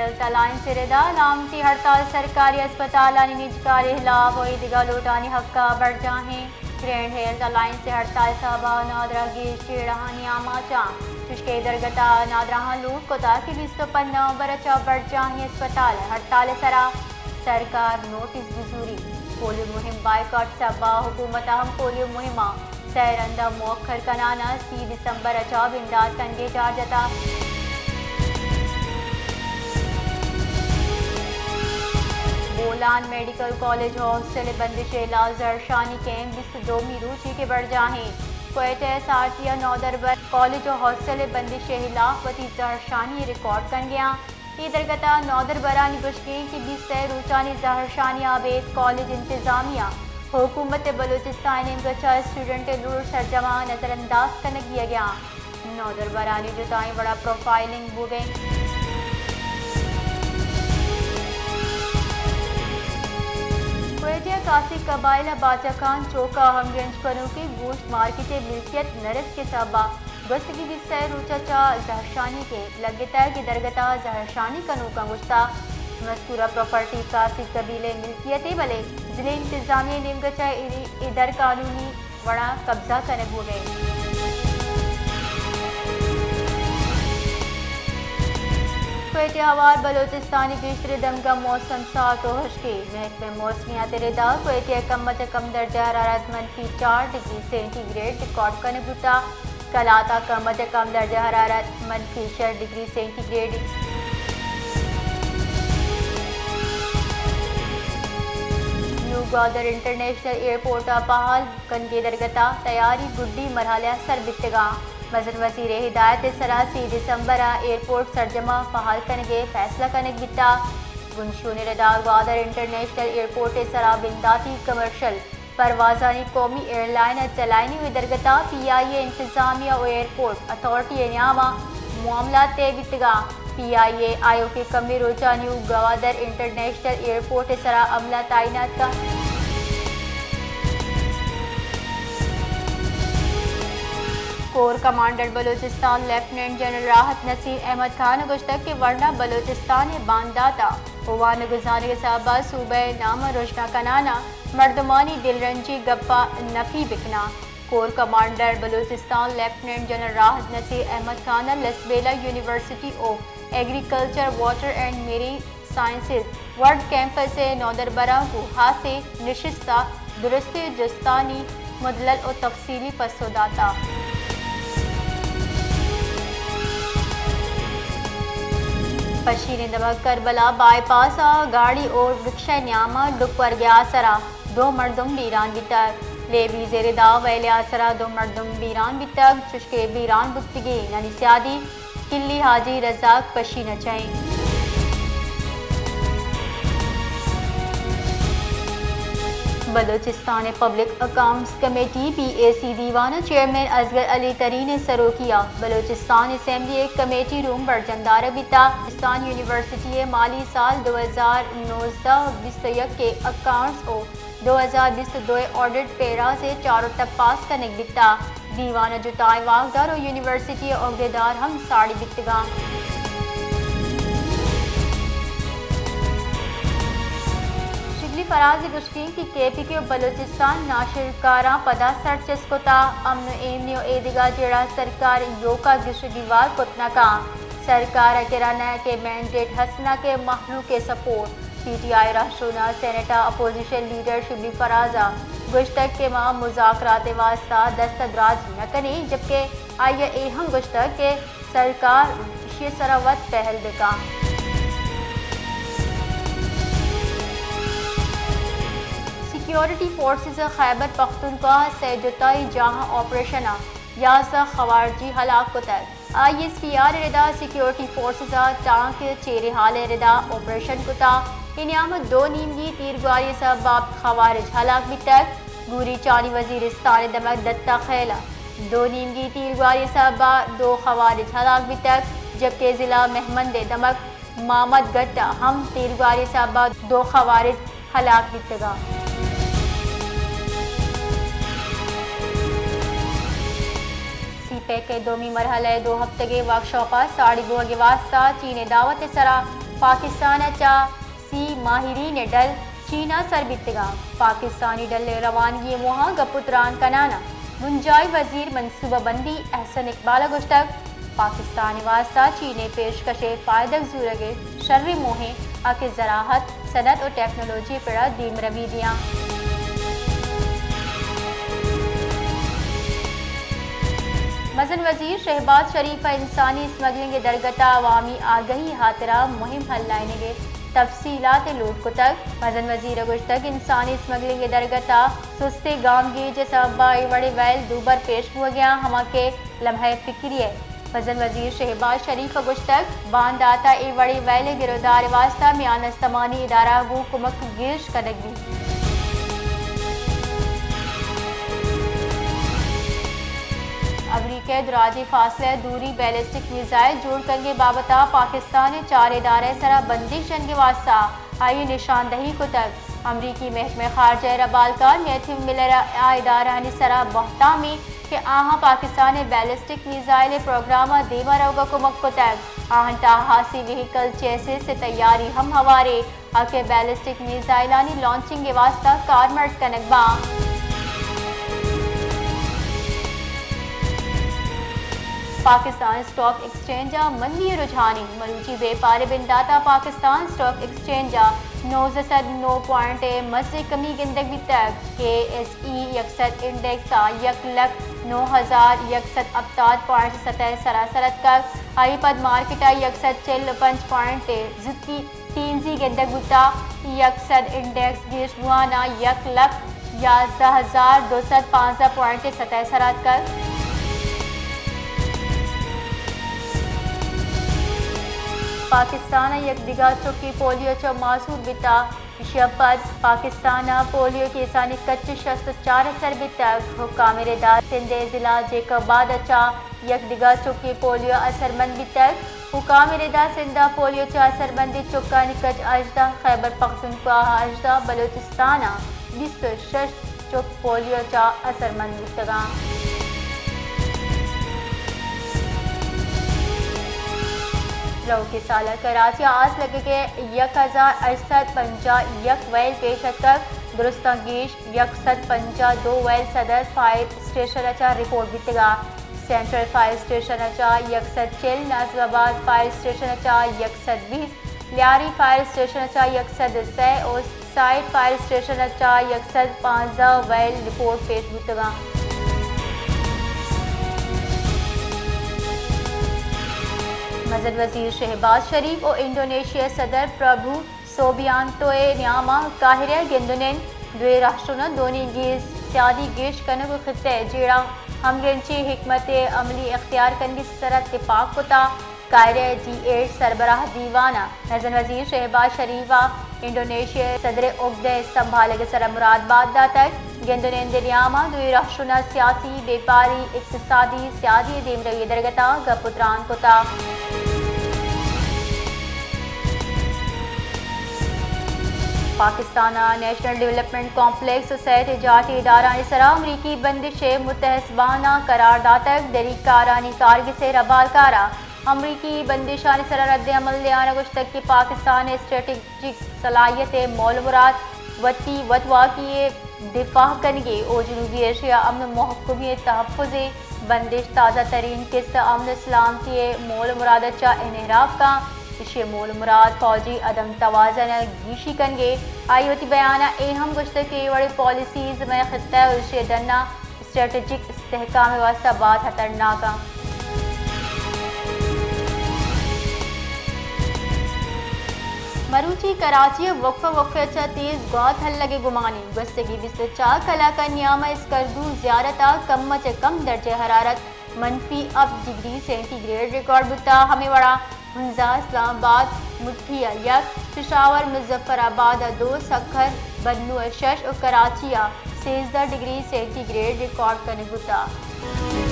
Health alliance ءِ ردا علامتی ہڑتال سرکاری ہسپتالانی نجکاری ہلاپ ءُ ایدگہ لوٹانی حق ءَ برجاہیں۔ گرینڈ ہیلتھ الائنس ءِ ہڑتال ءِ سبب ءَ نادراہ گیش جیڑہانی آماچاں، چوشکہ اے درگت ءَ نادراہاں لوٹ کتگ کہ بیست ءُ پنچ نومبر ءَ چہ برجاہیں ہسپتال ءِ ہڑتال ءِ سرا سرکار نوٹس بزوری۔ پولیو مہم بائیکاٹ ءِ سبب ءَ حکومت ءَ ہم پولیو مہم ءَ سئے رند ءَ موکل کنان ءَ سی دسمبر ءَ چہ بندات کنگ ءِ جار جتگ۔ بولان میڈیکل کالج ءُ ہاسٹل ءِ بندش ءِ ہلاپ زہرشانی کیمپ بیست ءُ دومی روچی کہ برجاہیں۔ کوئٹہ ءِ سارتی ءَ نودربر کالج ءُ ہاسٹل ءِ بندش ءِ ہلاپ وتی زہرشانی ریکارڈ کنگ ءَ اَنت۔ اے درگت ءَ نودربرانی گوشگ اِنت کہ بیست ءُ سئے روچانی زہرشانی ءَ ابید کالج انتظامیہ ءُ حکومت بلوچستان ءِ نیمگ ءَ چہ اسٹوڈنٹ ءِ لوڑ سرجم ءَ نظر انداز کنگ بیگ ءَ اَنت۔ نودربرانی جتائیں وڑ ءَ پروفائلنگ بوگ ءَ اِنت۔ کوئٹہ ءِ کاسیگ قبائل ءَ باچہ خان چوک ءَ ہمگرنچ کنوکیں گوشت مارکیٹ ءِ ملکیت نہ رسگ ءِ سبب ءَ گوستگیں بیست ءُ سئے روچ ءَ چہ زہرشانی کیمپ لگتگ۔ اے درگت ءَ زہرشانی کنوکاں گوشتگ مذکورہ پراپرٹی کاسیگ قبیلہ ءِ ملکیت اِنت، بلے ضلع انتظامیہ ءِ نیمگ ءَ چہ اے، اے در قانونی وڑ ءَ قبضہ کنگ بوگ ءَ اِنت۔ کوئٹہ ءَ ہوار بلوچستان ءِ گیشتریں دمگاں موسم سارت ءُ ہشکیں۔ محکمہ موسمیات ءِ ردا کوئٹہ ءَ کم ءَ چہ کم درجہ حرارت منفی چار ڈگری سینٹی گریڈ ریکارڈ کنگ بوتگ۔ قلات ءَ کم ءَ چہ کم درجہ حرارت منفی شش degree centigrade. New Gwadar international airport ءِ بحال کنگ ءِ درگت ءَ تیاری گڈی مرحلہ ءَ سر بیتگ اَنت۔ مزن وزیر ءِ ہدایت ءِ سرا سی دسمبر ءَ ایئرپورٹ سرجم ءَ بحال کنگ ءِ فیصلہ کنگ بیتگ۔ گنشون ءِ ردا گوادر انٹرنیشنل ایئرپورٹ ءِ سرا بنداتی کمرشل پروازانی قومی ایئرلائن ءِ چلائینگ ءِ درگت ءَ پی آئی اے انتظامیہ ءُ ایئرپورٹ اتھارٹی ءِ نیام ءَ معاملات طے بیتگ اَنت۔ پی آئی اے آیوکیں کمیں روچاں نیو گوادر انٹرنیشنل ایئرپورٹ ءِ سرا عملہ تعینات کنت۔ Corps commander Balochistan lieutenant general Rahat Naseem Ahmed Khan ءَ گوشتگ کہ ورنا بلوچستان ءِ باندات ءَ وانگ ءُ زانگ ءِ سبب ءَ صوبہ ءِ نام ءَ رژنا کنان ءَ مردمانی دلرنجی گپ ءَ نفی بکناں۔ Corps commander Balochistan lieutenant general Rahat Naseer Ahmed Khan ءَ Lasbela university of agriculture, water and marine sciences world campus ءِ نودربراں گوں ہاسیں نشست ءَ درستیں جستانی مدلل ءُ تفصیلی پسو داتگ۔ پشین ءِ دمگ کربلا بائی پاس ءَ گاڑی ءُ رکشہ ءِ نیام ءَ ڈکھ ورگ ءِ آسر ءَ دو مردم بیران بیتگ۔ لیویز ءِ ردا ویل ءِ آسر ءَ دو مردم بیران بیتگ، چوشکہ بیران بوتگینانی سیادی کلی حاجی رزاق پشین ءَ چہ اِنت۔ Balochistan public accounts committee, B A C, دیوان ءِ چیئرمین اصغر علی ترین ءِ سروکی ءَ بلوچستان اسمبلی ءِ کمیٹی روم برجم دارگ بیتگ۔ بلوچستان یونیورسٹی ءِ مالی سال دو ہزار نوزدہ بیست ءُ یک ءِ اکاؤنٹس ءُ دو ہزار بیست ءُ دو ءِ آڈٹ پیراز ءِ چاروٹ ءَ پاس کنگ بیتگ۔ دیوان ءَ جتائیں واکدار ءُ یونیورسٹی ءِ عہدیدار ہم ساڑی بیتگ اَنت۔ شبلی فراز ءِ گوشگ اِنت کہ کے پی کے ءُ بلوچستان ناشرکاراں پدا سرچست کتگ، امن ءُ ایمنی ءُ ایدگہ جیڑہ سرکار ایوک ءَ گیش ءُ گیوار کت نہ کنت۔ سرکار ءِ کرا نہ کہ مینڈیٹ ہست نہ کہ مخلوق ءِ سپورٹ۔ پی ٹی آئی ءِ رہشون ءُ سینیٹ ءِ اپوزیشن لیڈر شبلی فراز ءَ گوشتگ کہ ما مذاکرات ءِ واستہ دست ءَ دراج نہ کنیں، جبکہ آئی ءَ اے ہم گوشتگ کہ سرکار ایشی ءِ سرا وت پہل بہ کنت۔ سیکیورٹی فورسز ءَ خیبر پختونخوا ءِ سئے جتائیں جاہاں آپریشن ءَ یازدہ خوارجی ہلاک کتگ۔ آئی ایس پی آر ءِ ردا سیکیورٹی فورسز ءَ ٹانک ءِ چیریں ہال ءِ ردا آپریشن کتگ۔ اے نیام ءَ دو نیمگی تیرگواری ءِ سبب ءَ خوارج ہلاک بیتگ۔ گوریچانی وزیرستان ءِ دمگ دتہ خیل ءَ دو نیمگی تیرگواری ءِ سبب ءَ دو خوارج ہلاک بیتگ، جبکہ ضلع مہمند ءِ دمگ مامد گٹ ءَ ہم تیرگواری ءِ سبب ءَ دو خوارج ہلاک بیتگ اَنت۔ سی پیک ءِ دومی مرحلہ ءِ دو ہپتگیں ورکشاپ ءِ ساڑی بوگ ءِ واستہ چین ءِ دعوت ءِ سرا پاکستان ءَ چہ سی ماہرین ءِ ڈل چین ءَ سر بیتگاں۔ پاکستانی ڈل ءِ روانگی ءِ موہاں گپ ءُ تران کنان ءَ بنجاہی وزیر منصوبہ بندی احسن اقبال ءَ گوشتگ، پاکستان ءِ واستہ چین ءِ پیشکش ءِ فائدگ زورگ ءِ شریں موہ ایں، آ کہ زراعت، صنعت ءُ ٹیکنالوجی ءِ پڑ ءَ دیمروی دیاں۔ مزن وزیر شہباز شریف ءَ انسانی اسمگلنگ ءِ درگت ءَ عوامی آگہی ءِ ہاترا مہم ہلائینگ ءِ تفصیلات ءِ لوٹ کتگ۔ مزن وزیر ءَ گوشتگ، انسانی اسمگلنگ ءِ درگت ءَ سستیں گامگیج ءِ سبب ءَ اے وڑیں ویل دوبر پیش بوگ ءَ آں، ہما کہ لمحہ فکری ءِ۔ مزن وزیر شہباز شریف ءَ گوشتگ، باندات ءَ اے وڑیں ویل ءِ گرودار ءِ واستہ میان استمانی ادارہ ءَ گوں کمک گیش کنگ بیت۔ امریکہ ءِ دراجیں فاصلہ ءِ دوری بیلسٹک میزائل جوڑ کنگ ءِ بابت ءَ پاکستان ءِ چار ادارہ ءِ سرا بندش جنگ ءِ واستہ آئی ءَ نشاندہی کتگ۔ امریکی محکمہ خارجہ ءِ ربالکار میتھیو ملر ءَ آ ادارہانی سرا بہتام ایں کہ آہاں پاکستان ءِ بیلسٹک میزائل ءِ پروگرام ءَ دیما روگ ءَ کمک کتگ۔ آہاں ٹاہاسی وہیکل چیسس ءِ تیاری ہم ہوار ایں، آ کہ بیلسٹک میزائلانی لانچنگ ءِ واستہ کارمرز کنگ باں۔ پاکستان اسٹاک ایکسچینج ءَ مندی ءِ رجحان ایں۔ مروچی بیپار ءِ بندات ءَ پاکستان اسٹاک ایکسچینج ءَ نوزدہ سد نو پوائنٹ ءِ مزنیں کمی گندگ بیتگ۔ کے ایس ای یک سد انڈیکس ءَ یک لکھ نو ہزار یک سد ہپتاد پوائنٹ ءِ سطح ءِ سرا سر اتکگ۔ آئی ءَ پد مارکیٹ ءَ یک سد چل ءُ پنچ پوائنٹ ءِ زوتی تیزی گندگ بوتگ، یک سد انڈیکس گیش بوان ءَ یک لکھ یازدہ ہزار دو سد پانزدہ پوائنٹ ءِ سطح ءِ سرا اتکگ۔ پاکستان ءَ یک دگہ چکے پولیو ءَ چہ معذور بیتگ۔ ایشی ءَ پد پاکستان ءَ پولیو کیسانی کچ شست ءُ چار ءَ سر بیتگ۔ حکام ءِ ردا سندھ ءِ ضلع جیکب آباد ءَ چہ یک دگہ چکے پولیو ءَ اثرمند بیتگ۔ حکام ءِ ردا سندھ ءَ پولیو ءَ چہ اثرمندیں چکانی کچ ہژدہ، خیبر پختونخوا ءَ ہژدہ، بلوچستان ءَ بیست ءُ شش چک پولیو ءَ چہ اثرمند بوتگ اَنت۔ روکیں سال ءَ کراچی ءَ آس لگگ ءِ یک ہزار ہشت سد پنجاہ یک ویل پیش اتکگ، درستاں گیش یک سد پنجاہ دو ویل صدر فائر اسٹیشن ءَ چہ رپورٹ بیتگ اَنت۔ سینٹرل فائر اسٹیشن ءَ چہ یک سد چل، ناصر آباد فائر اسٹیشن ءَ چہ یک سد بیست، لیاری فائر اسٹیشن ءَ چہ یک سد سے ءُ سائیڈ فائر اسٹیشن ءَ چہ یک سد پانزدہ ویل رپورٹ پیش بوتگ اَنت۔ مزن وزیر شہباز شریف ءُ انڈونیشیا ءِ صدر پربھو سوبیانتو ءِ نیام ءَ قاہرہ ءَ گند ءُ نند۔ دوئیں رہشوناں دوئیں گیش سیادی گیش کنگ ءُ خطہ ءِ جیڑہ ءَ ہمگرنچیں حکمت عملی اختیار کنگ ءِ سر ءَ تپاک کتگ۔ قاہرہ ءَ جی ایٹ سربراہ دیوان ءَ مزن وزیر شہباز شریف ءَ انڈونیشیا ءِ صدر ءِ عہدہ ءِ سنبھالگ ءِ سر ءَ مراد بات داتگ۔ گند ءُ نند ءِ نیام ءَ دوئیں رہشوناں سیاسی، بیپاری، اقتصادی، سیادی ءِ دیمروی ءِ درگت ءَ گپ ءُ تران کتگ۔ پاکستان ءَ نیشنل ڈویلپمنٹ کمپلیکس ءُ سیٹ ءِ جاٹی ادارہانی سر ءَ امریکی بندش ءِ متحسبانہ قرار داتگ۔ دری کارانی کارگس ءِ ربالکار ءَ امریکی بندشانی سر ءَ رد عمل دیان ءَ گوشتگ کہ پاکستان ءِ اسٹریٹجک صلاحیت ءِ مول ءُ مراد وتی وتواکی ءِ دفاع کنگ ءُ جنوبی ایشیا ءِ امن ءُ محکمی ءِ تحفظ ءِ بندش تازہ ترین کست امن ءُ سلامتی ءِ مول ءُ مراد ءَ چہ انحراف کنت۔ ایشی ءِ مول ءُ مراد فوجی عدم توازن ءَ گیشی کنگ ءَ۔ آئی ءَ وتی بیان ءَ اے ہم گوشتگ کہ اے وڑیں پالیسیز مئے خطہ ءُ ایشی ءِ ڈن ءَ اسٹریٹجک استحکام ءِ واستہ باز ہترناک اَنت۔ مروچی کراچی ءَ وقفہ وقفہ ءَ چہ تیز گوات ہلگ ءِ گمانے۔ گوستگیں بیست ءُ چار کلاک ءِ نیام ءَ اسکردو زیارت ءَ کم ءَ چہ کم درجہ حرارت منفی Hapta degree centigrade record بوتگ۔ ہمے وڑا ہنزا، اسلام آباد، مٹھی ءَ یک، پشاور، مظفر آباد ءَ دو، سکھر، بنوں ءَ شش ءُ کراچی ءَ سیزدہ ڈگری سینٹی گریڈ ریکارڈ کنگ بوتگ۔